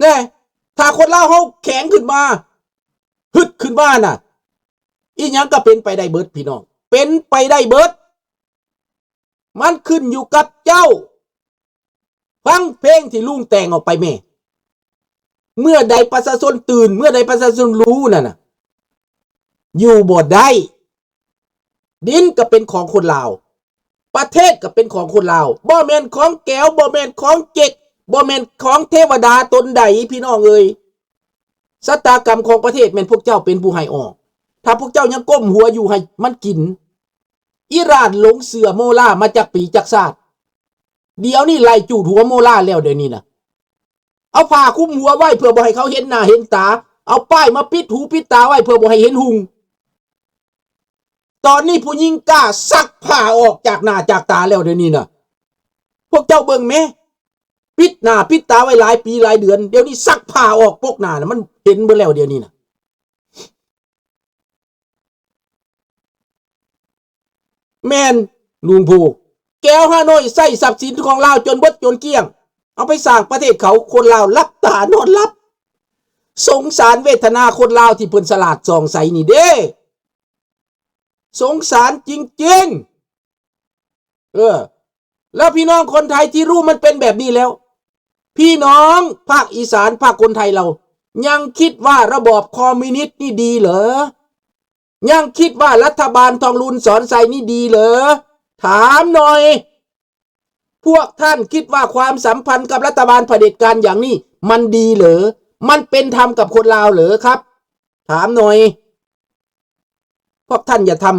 ຕ່ຖ້າຄົນລາວເຮົາແຂງຂຶ້ນມາ ຮຶດຂຶ້ນມານະ ອີ່ຫຍັງກໍເປັນໄປໄດ້ເບິດ ພີ່ນ້ອງ ເປັນໄປໄດ້ເບິດ. ມັນຂຶ້ນຢູ່ກັບເຈົ້າ. ຟັງເພງທີ່ລຸງແຕ່ງອອກໄປແມ້. ເມື່ອໃດປະຊາຊົນຕື່ນ, ເມື່ອໃດປະຊາຊົນຮູ້ນັ້ນນະ, ຢູ່ບໍ່ໄດ້. ດິນກໍເປັນຂອງຄົນລາວ, ປະເທດກໍເປັນຂອງຄົນລາວ, ບໍ່ແມ່ນຂອງແກວ, ບໍ່ແມ່ນຂອງເຈັກ, ບໍ່ແມ່ນຂອງເທວະດາຕົນໃດ, ພີ່ນ້ອງເອີຍ. ຊະຕາກຳຂອງປະເທດແມ່ນພວກເຈົ້າເປັນຜູ້ໃຫ້ອອກ. ຖ້າພວກເຈົ້າຍັງກົ້ມຫົວຢູ່ໃຫ້ມັນກິນ, ອີ່ຫຼານຫຼົງເຊື່ອໂມລາມາຈັກປີຈັກຊາດ. ດຽວນີ້ໄລ່ຈູດຫົວໂມລາແລ້ວ ດຽວນີ້ນະ. ເອົາຜ້າຄຸມຫົວໄວ້ເພື່ອບໍ່ໃຫ້ເຂົາເຫັນໜ້າເຫັນຕາ, ເອົາປ້າຍມາປິດຫູປິດຕາໄວ້ເພື່ອບໍ່ໃຫ້ເຫັນຮຸ່ງ. ຕອນນີ້ຜູ້ຍິງກ້າຊັກຜ້າອອກຈາກໜ້າຈາກຕາແລ້ວ ດຽວນີ້ນະ. ພວກເຈົ້າເບິ່ງແມ້, ປິດໜ້າປິດຕາໄວ້ຫຼາຍປີຫຼາຍເດືອນ, ດຽວນີ້ຊັກຜ້າອອກປົກໜ້ານະ, ມັນເຫັນເບິດແລ້ວ ດຽວນີ້ນະ. ແມ່ນ ລຸງພູ, ແກວຮາໂນ້ຍໃຊ້ຊັບສິນຂອງລາວຈົນເບິດຈົນກ້ຽງ, ເອົາໄປສ້າງປະເທດເຂົາ, ຄົນລາວຫຼັບຕານອນຫຼັບ. ສົງສານເວທະນາຄົນລາວທີ່ເພິ່ນສະຫຼາດສ່ອງໃສນີ້ເດ້, ສົງສານຈິງໆ. ເອີ ແລ້ວພີ່ນ້ອງຄົນໄທທີ່ຮູ້ມັນເປັນແບບນີ້ແລ້ວ, ພີ່ນ້ອງພາກອີສານ, ພາກຄົນໄທລາວ ຍັງຄິດວ່າລະບອບຄອມມິວນິດນີ້ດີເຫຼື? ຍັງຄິດວ່າລັດຖະບານທອງລຸນສອນໄຊນີ້ດີເຫຼື? ຖາມໜ່ອຍ, ພວກທ່ານຄິດວ່າຄວາມສຳພັນກັບລັດຖະບານຜະເດັດການຢ່າງນີ້ມັນດີເຫຼື? ມັນເປັນທຳກັບຄົນລາວເຫຼືຄັບ? ຖາມໜ່ອຍ. ພວກທ່ານຢ່າທຳ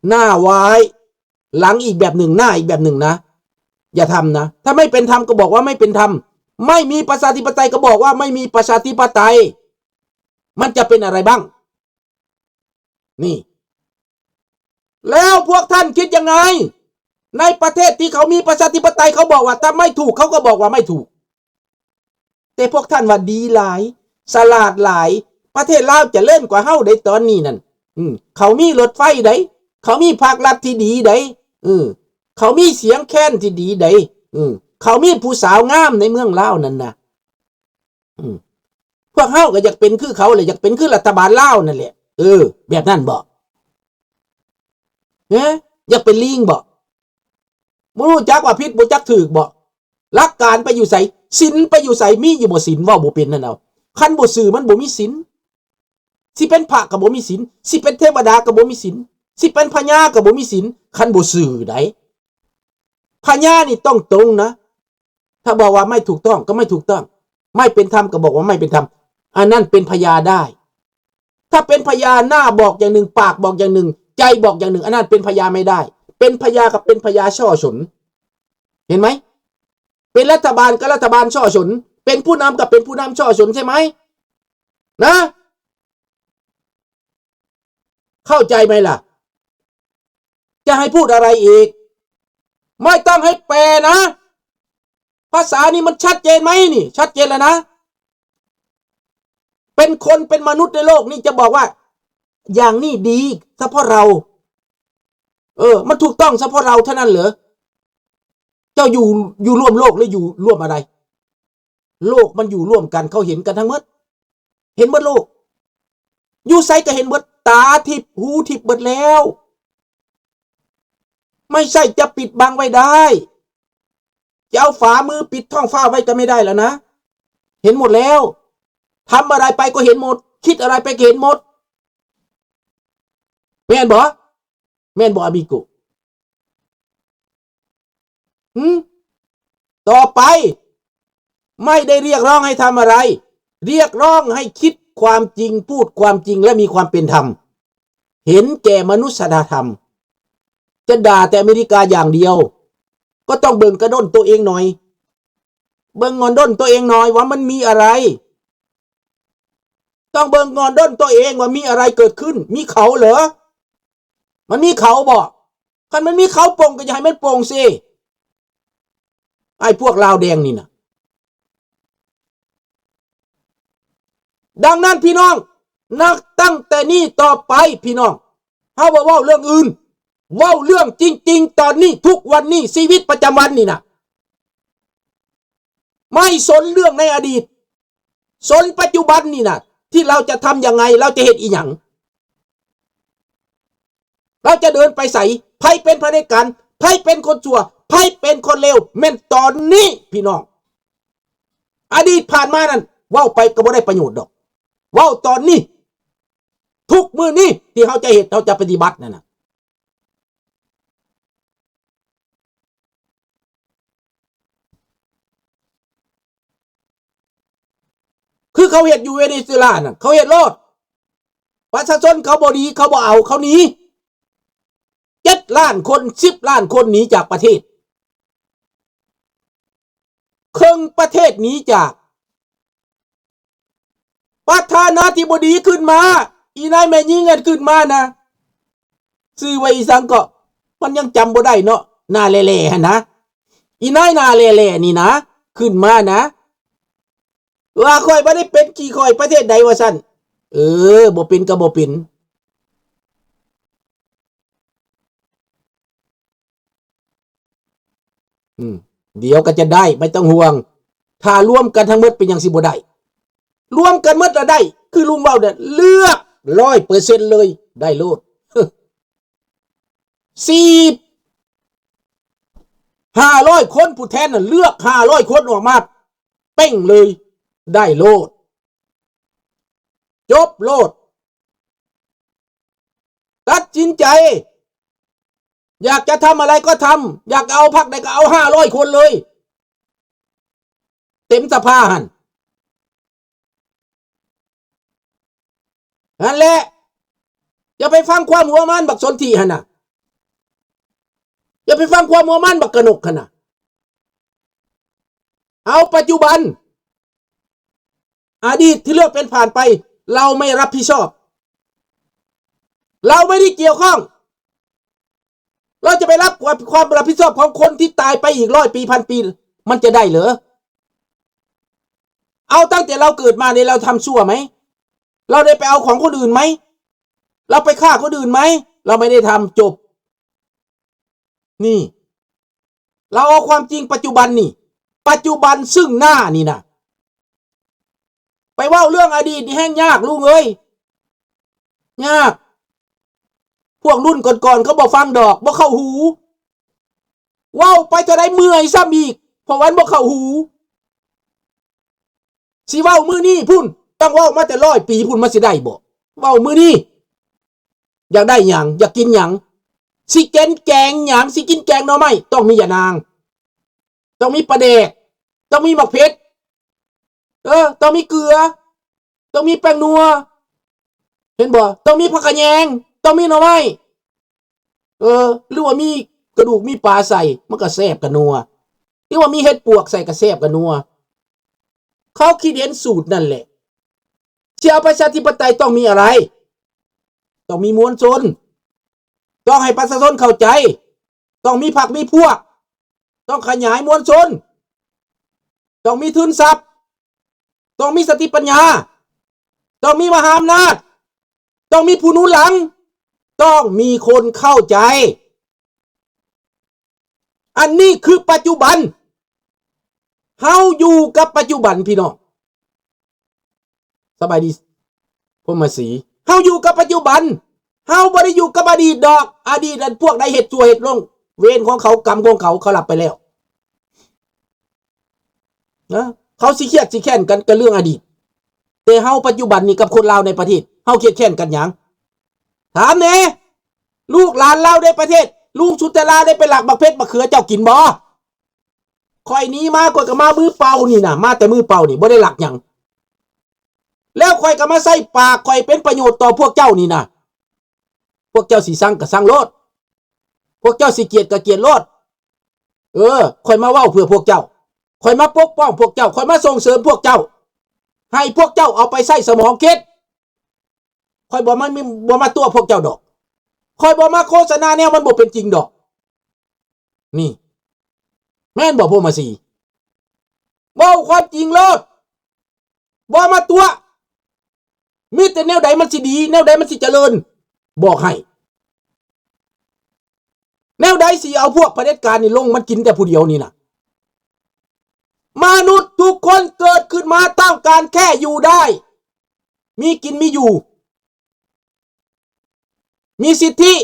ໜ້າວາຍ ຫຼັງອີກແບບໜຶ່ງ ໜ້າອີກແບບໜຶ່ງນະ. ຢ່າທຳນະ. ຖ້າໄມ່ເປັນທຳກໍບອກວ່າໄມ່ເປັນທຳ. ໄມ່ມີປະຊາທິປະໄຕກໍບອກວ່າໄມ່ມີປະຊາທິປະໄຕ. ມັນຈະເປັນອະໄລບ້າງ? ນີ້. ແລ້ວພວກທ່ານຄິດຍັງໄງ? ໃນປະເທດທີ່ເຂົາມີປະຊາທິປະໄຕ ເຂົາບອກວ່າ ຖ້າໄມ່ຖືກ ເຂົາກໍບອກວ່າໄມ່ຖືກ. ແຕ່ພວກທ່ານວ່າດີຫຼາຍ, ສະຫຼາດຫຼາຍ, ປະເທດລາວຈະເລີນກວ່າເຮົາໃດຕອນນີ້ນັ້ນ. ອືມ, ເຂົາມີລົດໄຟໃດ, ເຂົາມີພັກລັດທີ່ດີໃດ, ເອີ, ເຂົາມີສຽງແຄນທີ່ດີໃດ, ເອີ, ເຂົາມີຜູ້ສາວງາມໃນເມືອງລາວນັ້ນນະ. ອືມ, ພວກເຮົາກໍຢາກເປັນຄືເຂົາແຫຼະ, ຢາກເປັນຄືລັດຖະບານລາວນັ້ນແຫຼະ. ເອີ, ແບບນັ້ນບໍ? ເອີ, ຢາກເປັນລີງບໍ? ບໍ່ຮູ້ຈັກວ່າຜິດ ບໍ່ຈັກຖືກບໍ? ຫຼັກການໄປຢູ່ໃສ? ສິນໄປຢູ່ໃສ? ມີຢູ່ບໍ່ສິນ? ເວົ້າບໍ່ເປັນຫັ້ນເອົາ. ຄັນບໍ່ຊື່ມັນບໍ່ມີສິນ. ຊິເປັນພະກໍບໍ່ມີສິນ, ຊິເປັນເທວະດາກໍບໍ່ມີສິນ, ຊິເປັນພະຍາກໍບໍ່ມີສິນ, ຄັນບໍ່ຊື່ໃດ໋. ພະຍານີ້ຕ້ອງຕົງນະ. ຖ້າບອກວ່າໄມ່ຖືກຕ້ອງກໍໄມ່ຖືກຕ້ອງ, ໄມ່ເປັນທຳກໍບອກວ່າໄມ່ເປັນທຳ, ອັນນັ້ນເປັນພະຍາໄດ້. ຖ້າເປັນພະຍາ ໜ້າບອກຢ່າງໜຶ່ງ, ປາກບອກຢ່າງໜຶ່ງ, ໃຈບອກຢ່າງໜຶ່ງ, ອັນນັ້ນເປັນພະຍາໄມ່ໄດ້. ເປັນພະຍາກໍເປັນພະຍາສໍ້ສົນ. ເຫັນໄໝ? ເປັນລັດຖະບານກໍລັດຖະບານສໍ້ສົນ, ເປັນຜູ້ນຳກໍເປັນຜູ້ນຳສໍ້ສົນ ໃຊ່ໄໝ? ນະ? ເຂົ້າໃຈໄໝລະ? ຈະໃຫ້ພູດອະໄລອີກ? ໄມ່ຕ້ອງໃຫ້ແປນະ. ພາສານີ້ມັນຊັດເຈນໄໝນີ້? ຊັດເຈນແລ້ວນະ. ເປັນຄົນເປັນມະນຸດໃນໂລກນີ້ຈະບອກວ່າ ຢ່າງນີ້ດີສະເພາະເຮົາ. ເອີ, ມັນຖືກຕ້ອງສະເພາະເຮົາເທົ່ານັ້ນເຫຼື? ເຈົ້າຢູ່, ຢູ່ຮ່ວມໂລກ ຫຼື ຢູ່ຮ່ວມອະໄລ? ໂລກມັນຢູ່ຮ່ວມກັນ, ເຂົາເຫັນກັນທັງໝົດ, ເຫັນໝົດໂລກ, ຢູ່ໃສກໍເຫັນໝົດ, ຕາທິບຫູທິບເບິດແລ້ວ. ໄມ່ໃຊ່ຈະປິດບັງໄວ້ໄດ້, ຈະເອົາຝາມືປິດທ້ອງຟ້າໄວ້ກໍໄມ່ໄດ້ແລ້ວນະ, ເຫັນໝົດແລ້ວ. ທຳອະໄລໄປກໍເຫັນໝົດ, ຄິດອະໄລໄປກໍເຫັນໝົດ. ແມ່ນບໍ່? ແມ່ນບໍ່ ອາມິໂກ? ຫື? ຕໍ່ໄປ ໄມ່ໄດ້ຮຽກຮ້ອງໃຫ້ທຳອະໄລ, ຮຽກຮ້ອງໃຫ້ຄິດຄວາມຈິງ, ພູດຄວາມຈິງ ແລະ ມີຄວາມເປັນທຳ, ເຫັນແກ່ມະນຸດສະທຳ. ຈະດ່າແຕ່ອາເມລິກາຢ່າງດຽວ ກໍຕ້ອງເບິ່ງກະດົ້ນໂຕເອງໜ່ອຍ, ເບິ່ງງອນດ້ນໂຕເອງໜ່ອຍວ່າມັນມີອະໄລ. ຕ້ອງເບິ່ງງອນດ້ນໂຕເອງວ່າມີອະໄລເກີດຂຶ້ນ, ມີເຂົາເຫຼື? ມັນມີເຂົາບໍ່? ຄັນມັນມີເຂົາປ່ອງກໍຢ່າໃຫ້ມັນປ່ອງຊິ, ໄອ້ພວກລາວແດງນີ້ນະ. ດັ່ງນັ້ນພີ່ນ້ອງ, ນັບຕັ້ງແຕ່ນີ້ຕໍ່ໄປພີ່ນ້ອງ, ເຮົາບໍ່ເວົ້າເລື່ອງອື່ນ, ເວົ້າເລື່ອງຈິງໆ ຕອນນີ້, ທຸກວັນນີ້, ຊີວິດປະຈຳວັນນີ້ນະ. ໄມ່ສົນເລື່ອງໃນອະດີດ, ສົນປັດຈຸບັນນີ້ນະ ທີ່ເຮົາຈະທຳຍັງໄງ ເຮົາຈະເຮັດອີ່ຫຍັງ ເຮົາຈະເດີນໄປໃສ ໃຜເປັນຜະເດັດການ ໃຜເປັນຄົນຊົ່ວ ໃຜເປັນຄົນເລວ ແມ່ນຕອນນີ້ພີ່ນ້ອງ. ອະດີດຜ່ານມານັ້ນ ເວົ້າໄປກໍບໍ່ໄດ້ປະໂຫຍດດອກ ເວົ້າຕອນນີ້ ທຸກມື້ນີ້ທີ່ເຮົາຈະເຮັດ ເຮົາຈະປະຕິບັດນັ້ນນະ. ຄືເຂົາເຮັດຢູ່ເວເນຊູເອລານັ້ນ ເຂົາເຮັດໂລດ ປະຊາຊົນເຂົາບໍ່ດີ ເຂົາບໍ່ເອົາ ເຂົາໜີ ເຈັດລ້ານຄົນ ສິບລ້ານຄົນໜີຈາກປະເທດ ເຄິ່ງປະເທດໜີຈາກ ປະທານາທິບໍດີຂຶ້ນມາ ອີນາຍແມ່ຍິງອັນຂຶ້ນມານະ ຊື່ວ່າອີ່ສັງເກາະ ມັນຍັງຈຳບໍ່ໄດ້ເນາະ ໜ້າແຫຼ່ໆຫັ້ນນະ ອີນາຍໜ້າແຫຼ່ໆນີ້ນະ ຂຶ້ນມານະ ວ່າຂ້ອຍບໍ່ໄດ້ເປັນຂີ້ຂ້ອຍປະເທດໃດວ່າຊັ້ນ ເອີ ບໍ່ເປັນກໍບໍ່ເປັນ. ອືມ ດຽວກໍຈະໄດ້ ບໍ່ຕ້ອງຫ່ວງ ຖ້າລວມກັນທັງໝົດເປັນຫຍັງຊິບໍ່ໄດ້ ລວມກັນໝົດລະໄດ້ ຄືລຸງເວົ້າເດີ ເລືອກຮ້ອຍເປີເຊັນເລີຍ ໄດ້ໂລດ ສີ່ ຫ້າຮ້ອຍຄົນ ຜູ້ແທນນະເລືອກຫ້າຮ້ອຍຄົນອອກມາເປັ່ງເລີຍ ໄດ້ໂລດ ຈົບໂລດ ຕັດສິນໃຈ ຢາກຈະທຳອະໄລກໍທຳ ຢາກເອົາພັກໃດກໍເອົາຫ້າຮ້ອຍຄົນເລີຍ ເຕັມສະພາຫັ້ນ ຫັ້ນແຫຼະ ຢ່າໄປຟັງຄວາມຫົວມັນ ບັກສົນທິຫັ້ນນະ ຢ່າໄປຟັງຄວາມຫົວມັນ ບັກກະໜົກຫັ້ນນະ ເອົາປັດຈຸບັນ ອະດີດທີ່ເລື່ອງເປັນຜ່ານໄປ ເຮົາໄມ່ຮັບຜິດຊອບ ເຮົາໄມ່ໄດ້ກ່ຽວຂ້ອງ ເຮົາຈະໄປຮັບຄວາມ ຄວາມຮັບຜິດຊອບຂອງຄົນທີ່ຕາຍໄປອີກຮ້ອຍປີ ພັນປີ ມັນຈະໄດ້ເຫຼື? ເອົາຕັ້ງແຕ່ເຮົາເກີດມານີ້ ເຮົາທຳຊົ່ວໄໝ? ເຮົາໄດ້ໄປເອົາຂອງຄົນອື່ນໄໝ? ເຮົາໄປຂ້າຄົນອື່ນໄໝ? ເຮົາໄມ່ໄດ້ທຳ ຈົບ. ນີ້ ລາວເອົາຄວາມຈິງປັດຈຸບັນນີ້ ປັດຈຸບັນເຊິ່ງໜ້ານີ້ນະ ໄປເວົ້າເລື່ອງອະດີດນີ້ແຮ່ງຍາກລຸງເອີຍ ຍາກ. ພວກລຸ້ນກ່ອນໆ ເຂົາບໍ່ຟັງດອກ ບໍ່ເຂົ້າຫູ ເວົ້າໄປເທົ່າໃດເມື່ອຍຊ້ຳອີກ ເພາະວ່າມັນບໍ່ເຂົ້າຫູ. ຊິເວົ້າມື້ນີ້ພຸ້ນ ຕ້ອງເວົ້າມາແຕ່ຮ້ອຍປີພຸ້ນ ມັນຊິໄດ້ບໍ່? ເວົ້າມື້ນີ້ ຢາກໄດ້ຫຍັງ? ຢາກກິນຫຍັງ? ຊິກິນແກງຫຍັງ? ຊິກິນແກງໜໍ່ໄມ້ ຕ້ອງມີຢານາງ ຕ້ອງມີປາແດກ ຕ້ອງມີໝາກເຜັດ ເອີ ຕ້ອງມີເກືອ ຕ້ອງມີແປ້ງນົວ ເຫັນບໍ່? ຕ້ອງມີຜັກຂະແຍງ ຕ້ອງມີໜໍ່ໄມ້ ເອີ ຫຼືວ່າມີກະດູກມີປາໃສ່ ມັນກໍແຊບກະນົວ ຫຼືວ່າມີເຫັດປວກໃສ່ກໍແຊບກະນົວ. ເຂົາຄິດເຫັນສູດນັ້ນແຫຼະ ຊິເອົາປະຊາທິປະໄຕຕ້ອງມີອະໄລ? ຕ້ອງມີມວນຊົນ ຕ້ອງໃຫ້ປະຊາຊົນເຂົ້າໃຈ ຕ້ອງມີພັກມີພວກ ຕ້ອງຂະຫຍາຍມວນຊົນ ຕ້ອງມີທຶນຊັບ ຕ້ອງມີສະຕິປັນຍາ ຕ້ອງມີມະຫາອຳນາດ ຕ້ອງມີຜູ້ໜູນຫຼັງ ຕ້ອງມີຄົນເຂົ້າໃຈ. ອັນນີ້ຄືປັດຈຸບັນ ເຮົາຢູ່ກັບປັດຈຸບັນພີ່ນ້ອງ. ສະບາຍດີ ພົມມະສີ ເຮົາຢູ່ກັບປັດຈຸບັນ ເຮົາບໍ່ໄດ້ຢູ່ກັບອະດີດດອກ. ອະດີດນັ້ນພວກໃດເຮັດຊົ່ວເຮັດລົງ ເວນຂອງເຂົາ ກຳຂອງເຂົາ ເຂົາຮັບໄປແລ້ວນະ. ເຂົາຊິຄຽດຊິແຄ້ນກັນກັບເລື່ອງອະດີດ ແຕ່ເຮົາປັດຈຸບັນນີ້ກັບຄົນລາວໃນປະເທດ ເຮົາຄຽດແຄ້ນກັນຫຍັງ? ຖາມແດ່ ລູກຫຼານລາວໃນປະເທດ ລຸງສຸດຕະລາໄດ້ໄປລັກໝາກເຜັດໝາກເຂືອເຈົ້າກິນບໍ່? ຂ້ອຍໜີມາ ຂ້ອຍກໍມາມືເປົ່ານີ້ນະ ມາແຕ່ມືເປົ່ານີ້ ບໍ່ໄດ້ລັກຫຍັງ ແລ້ວຂ້ອຍກໍມາໃຊ້ປາກຂ້ອຍເປັນປະໂຫຍດຕໍ່ພວກເຈົ້ານີ້ນະ. ພວກເຈົ້າຊິຊັງກໍຊັງໂລດ ພວກເຈົ້າຊິກຽດກໍກຽດໂລດ. ເອີ ຂ້ອຍມາເວົ້າເພື່ອພວກເຈົ້າ ຂ້ອຍມາປົກປ້ອງພວກເຈົ້າ ຂ້ອຍມາສົ່ງເສີມພວກເຈົ້າ ໃຫ້ພວກເຈົ້າເອົາໄປໃຊ້ສະໝອງຄິດ. ຂ້ອຍບໍ່ມາ ບໍ່ມາຕົວະພວກເຈົ້າດອກ ຂ້ອຍບໍ່ມາໂຄສະນາແນວມັນບໍ່ເປັນຈິງດອກ. ນີ້ ແມ່ນບໍ່ ພົມມະສີ? ເວົ້າຄວາມຈິງໂລດ ບໍ່ມາຕົວະ ມີແຕ່ແນວໃດມັນຊິດີ ແນວໃດມັນຊິຈະເລີນ ບອກໃຫ້ ແນວໃດຊິເອົາພວກຜະເດັດການນີ້ລົງ ມັນກິນແຕ່ຜູ້ດຽວນີ້ນະ. ມະນຸດທຸກຄົນເກີດຂຶ້ນ ມາຕ້ອງການແຄ່ຢູ່ໄດ້ ມີກິນມີຢູ່ ມີສິດທິ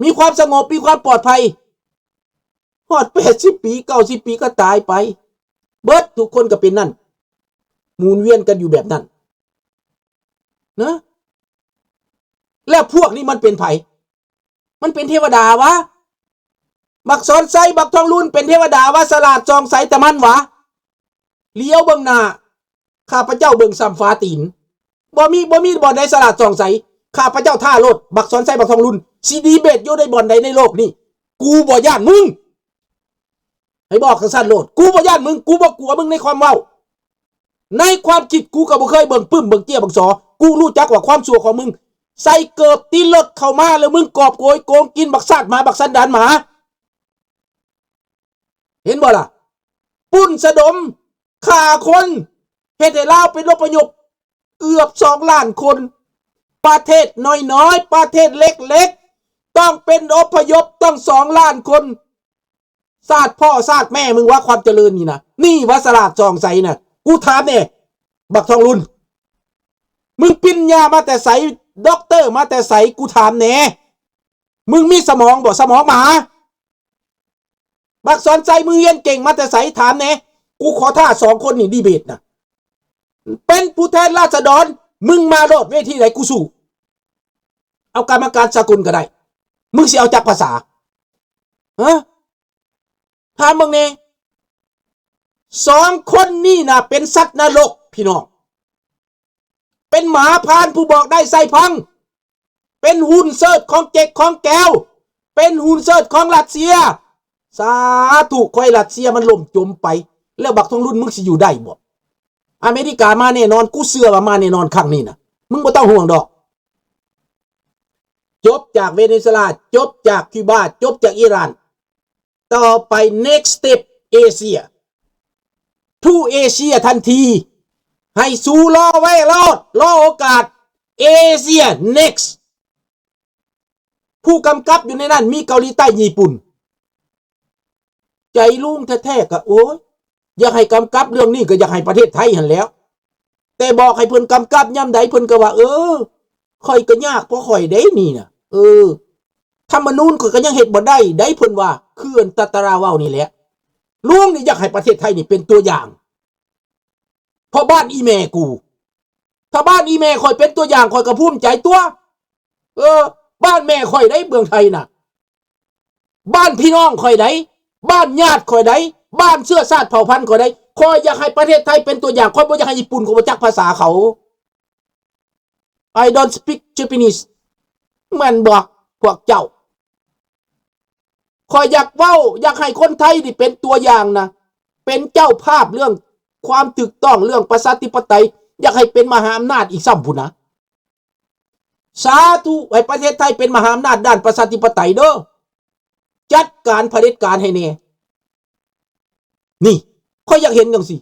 ມີຄວາມສະຫງົບ ມີຄວາມປອດໄພ ຮອດແປດສິບປີ ເກົ້າສິບປີກໍຕາຍໄປ ເບິດທຸກຄົນກໍເປັນນັ້ນ ໝູນວຽນກັນຢູ່ແບບນັ້ນນະ ແລ້ວພວກນີ້ມັນເປັນໃຜ? ມັນເປັນເທວະດາຫວາ? ບັກສອນໄຊ ບັກທອງລຸນ ເປັນເທວະດາຫວາ? ສະຫຼາດສ່ອງໃສຕະມັນຫວາ? ຫຼຽວເບິ່ງໜ້າ ຂ້າພະເຈົ້າເບິ່ງສ່ຳຝາຕີນ ບໍ່ມີ ບໍ່ມີບ່ອນໃດສະຫຼາດສ່ອງໃສ ຂ້າພະເຈົ້າທ້າໂລດ ບັກສອນໄຊ ບັກທອງລຸນ ຊິດີເບດຢູ່ໃນບ່ອນໃດໃນໂລກນີ້ ກູບໍ່ຢ້ານມຶງ ໃຫ້ບອກຈັ່ງຊັ້ນໂລດ ກູບໍ່ຢ້ານມຶງ ກູບໍ່ກົວມຶງໃນຄວາມເວົ້າ ໃນຄວາມຄິດ ກູກໍບໍ່ເຄີຍເບິ່ງປຶ້ມເບິ່ງເຕ້ຍບັກສອ ກູຮູ້ຈັກວ່າຄວາມຊົ່ວຂອງມຶງ ໃສ່ເກີບຕິດລົດເຂົ້າມາ ແລ້ວມຶງກອບໂກຍໂກງກິນ ບັກຊາດໝາ ບັກສັນດານໝາ ເຫັນບໍ່ລະ? ປຸ້ນສະດົມ ຂ້າຄົນ ເຮັດໃຫ້ລາວເປັນອົບພະຍົບເກືອບສອງລ້ານຄົນ ປະເທດນ້ອຍໆ ປະເທດເລັກໆ ຕ້ອງເປັນອົບພະຍົບຕັ້ງສອງລ້ານຄົນ ຊາດພໍ່ຊາດແມ່ມຶງວ່າ ຄວາມຈະເລີນນີ້ນະ ນີ້ວ່າສະຫຼາດສ່ອງໃສນະ ກູຖາມແດ່ ບັກທອງລຸນ ມຶງປິນຍາມາແຕ່ໃສ ດັອກເຕີມາແຕ່ໃສ ກູຖາມແດ່ ມຶງມີສະໝອງບໍ່? ສະໝອງໝາ ບັກສອນໄຊ ມຶງຮຽນເກັ່ງມາແຕ່ໃສ? ຖາມແດ່ ກູຂໍທ້າສອງຄົນນີ້ດີເບດນະ ເປັນຜູ້ແທນລາຊະດອນ ມຶງມາໂລດ ເວທີໃດກູສູ້ ເອົາກຳມະການສາກົນກໍໄດ້ ມຶງຊິເອົາຈັກພາສາ? ຮະ? ຖາມເບິ່ງແດ່ ສອງຄົນນີ້ນະເປັນສັດນະລົກ ພີ່ນ້ອງ ເປັນໝາພານຜູ້ບອກໄດ້ໃສ່ພັງ ເປັນຫຸ້ນເສີດຂອງເຈັກຂອງແກວ ເປັນຫຸ້ນເສີດຂອງຣັດເຊຍ ສາທຸ ຂໍໃຫ້ຣັດເຊຍມັນລົ້ມຈົມໄປ ແລ້ວບັກທອງລຸນ ມຶງຊິຢູ່ໄດ້ບໍ່? ອາເມລິກາມາແນ່ນອນ ກູເຊື່ອວ່າມາແນ່ນອນຄັ້ງນີ້ນະ ມຶງບໍ່ຕ້ອງຫ່ວງດອກ ຈົບຈາກເວເນຊູເອລາ ຈົບຈາກຄິວບາ ຈົບຈາກອີຣານ ຕໍ່ໄປ next step ເອເຊຍ to ເອເຊຍທັນທີ ໃຫ້ສູລໍໄວ້ໂລດ ລໍໂອກາດ ເອເຊຍ next ຜູ້ກຳກັບຢູ່ໃນນັ້ນມີເກົາຫຼີໃຕ້ ຍີ່ປຸ່ນ ໃຈລຸງແທ້ໆ ກໍ ໂອ້ຍ ຢາກໃຫ້ກຳກັບເລື່ອງນີ້ ກໍຢາກໃຫ້ປະເທດໄທຫັ້ນແຫຼ້ວ ແຕ່ບອກໃຫ້ເພິ່ນກຳກັບຍາມໃດ ເພິ່ນກໍວ່າ ເອີ ຂ້ອຍກໍຍາກພວກຂ້ອຍເດ້ນີ້ນະ ເອີ ທຳມະນູນຂ້ອຍກໍຍັງເຮັດບໍ່ໄດ້ໄດ໋ ເພິ່ນວ່າ ຄືອັນຕາຕະລາເວົ້ານີ້ແຫຼະ ລຸງນີ້ຢາກໃຫ້ປະເທດໄທນີ້ເປັນຕົວຢ່າງ ເພາະບ້ານອີ່ແມ່ກູ ຖ້າບ້ານອີ່ແມ່ຂ້ອຍເປັນຕົວຢ່າງ ຂ້ອຍກໍພູມໃຈຕົວະ ເອີ ບ້ານແມ່ຂ້ອຍໄດ໋ ເມືອງໄທນະ ບ້ານພີ່ນ້ອງຂ້ອຍໄດ໋ ບ້ານຍາດຂ້ອຍໄດ໋ ບ້ານເຊື້ອຊາດເຜົ່າພັນຂ້ອຍໄດ໋ ຂ້ອຍຢາກໃຫ້ປະເທດໄທເປັນຕົວຢ່າງ ຂ້ອຍບໍ່ຢາກໃຫ້ຍີ່ປຸ່ນ ຂ້ອຍບໍ່ຈັກພາສາເຂົາ I don't speak Japanese ແມ່ນບໍ່ພວກເຈົ້າ? ຂ້ອຍຢາກເວົ້າ ຢາກໃຫ້ຄົນໄທນີ້ເປັນຕົວຢ່າງນະ ເປັນເຈົ້າພາບເລື່ອງຄວາມຖືກຕ້ອງ ເລື່ອງປະຊາທິປະໄຕ ຢາກໃຫ້ເປັນມະຫາອຳນາດອີກຊ້ຳພຸ້ນນະ ສາທຸ ໃຫ້ປະເທດໄທເປັນມະຫາອຳນາດດ້ານປະຊາທິປະໄຕເດີ້ ຈັດການຜະເດັດການໃຫ້ແດ່ ນີ້ ຂ້ອຍຢາກເຫັນຈັ່ງຊີ້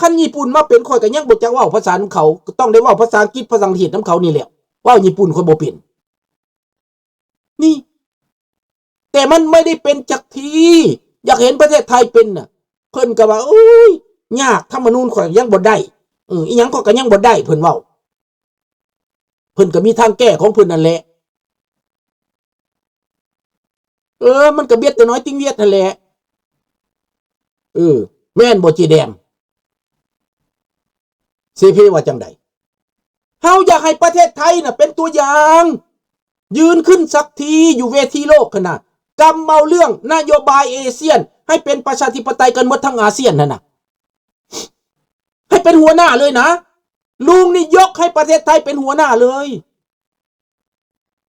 ຄັນຍີ່ປຸ່ນມາເປັນ ຂ້ອຍກໍຍັງບໍ່ຈັກເວົ້າພາສານຳເຂົາ ກໍຕ້ອງໄດ້ເວົ້າພາສາອັງກິດ ພາສາອັງກິດນຳເຂົານີ້ແຫຼະ ເວົ້າຍີ່ປຸ່ນຂ້ອຍບໍ່ເປັນ ນີ້ ແຕ່ມັນບໍ່ໄດ້ເປັນຈັກທີ ຢາກເຫັນປະເທດໄທເປັນນະ ເພິ່ນກໍວ່າ ໂອ້ຍ ຍາກ ທຳມະນູນຂ້ອຍຍັງບໍ່ໄດ້ ເອີ ອີ່ຫຍັງຂ້ອຍກໍຍັງບໍ່ໄດ້ ເພິ່ນເວົ້າ ເພິ່ນກໍມີທາງແກ້ຂອງເພິ່ນນັ້ນແຫຼະ ເອີ ມັນກໍບຽດແຕ່ນ້ອຍຕິງວຽດຫັ້ນແຫຼະ ເອີ ແມ່ນບໍ່ເຈແດມ? ເຊເພວ່າຈັ່ງໃດ? ເຮົາຢາກໃຫ້ປະເທດໄທນະເປັນຕົວຢ່າງ ຢືນຂຶ້ນສັກທີຢູ່ເວທີໂລກຫັ້ນນະ ກຳເອົາເລື່ອງນະໂຍບາຍເອຊຽນ ໃຫ້ເປັນປະຊາທິປະໄຕກັນໝົດທັງອາຊຽນຫັ້ນນະ ໃຫ້ເປັນຫົວໜ້າເລີຍນະ ລຸງນີ້ຍົກໃຫ້ປະເທດໄທເປັນຫົວໜ້າເລີຍ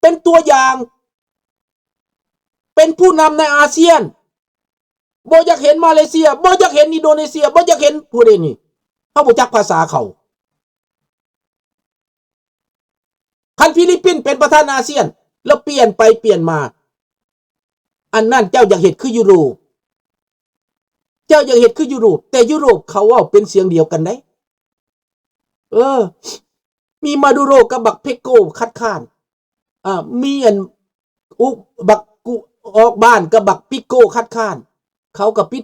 ເປັນຕົວຢ່າງ ເປັນຜູ້ນຳໃນອາຊຽນ ບໍ່ຢາກເຫັນມາເລເຊຍ ບໍ່ຢາກເຫັນອິນໂດເນເຊຍ ບໍ່ຢາກເຫັນຜູ້ໃດນີ້ ເຮົາບໍ່ຈັກພາສາເຂົາ ຄັນຟີລິບປິນເປັນປະທານອາຊຽນ ແລ້ວປ່ຽນໄປປ່ຽນມາ ອັນນັ້ນເຈົ້າຢາກເຮັດຄືຢູໂຣບ ເຈົ້າຢາກເຮັດຄືຢູໂຣບ ແຕ່ຢູໂຣບເຂົາເວົ້າເປັນສຽງດຽວກັນໄດ໋ ເອີ ມີມາດູໂຣກັບບັກເພໂກຄັດຄ້ານ ອ່າ ມີອັນ ອຸ ບັກກຸ ອອກບ້ານກັບບັກປິໂກຄັດຄ້ານ ເຂົາກໍປິດ